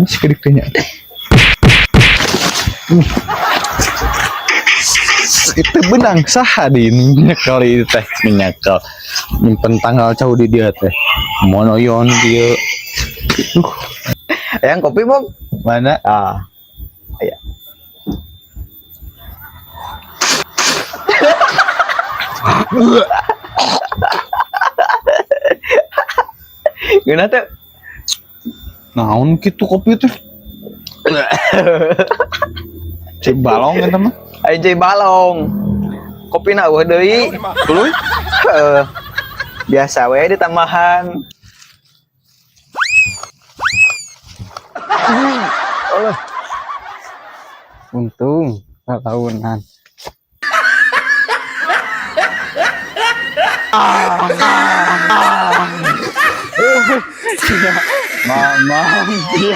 Si kedik teh nya. Itu benang saha di nyekel ieu teh nyekel. Nyimpen tanggal cau di dia teh. Monoyon dia. Yang kopi, Bob? Mana? Ah. Iya. Gimana tuh? Naon kitu kopi teh? Cek balong eta mah. Ayo cai balong. Kopi na eueuh deui. Tuluy. Heeh. Biasa we ditambahan. Untung tahunan. Mama, mati.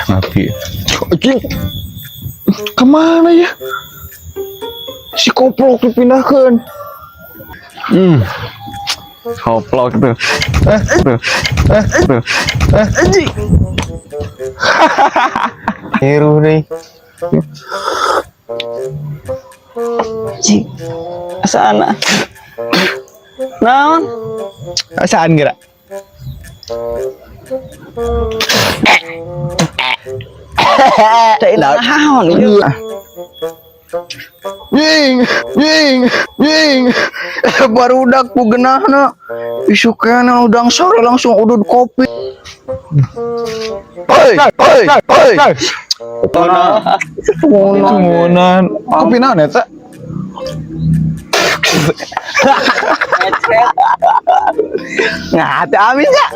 Anjing. Kemana ya? Si koplok dipindahkan. Hmm. Koplok tuh. Eh, tuh. Eh, tuh. Eh, anjing. Heru nih. Cik, asana. Naon? Asaan kira? Teh naon ieu? Ying, ying, ying. Barudak ku geunahna. Isukena udang sore langsung udud kopi. Oi, oi, oi. Ngonan. Kopi naon eta? Nah, teu amis ya.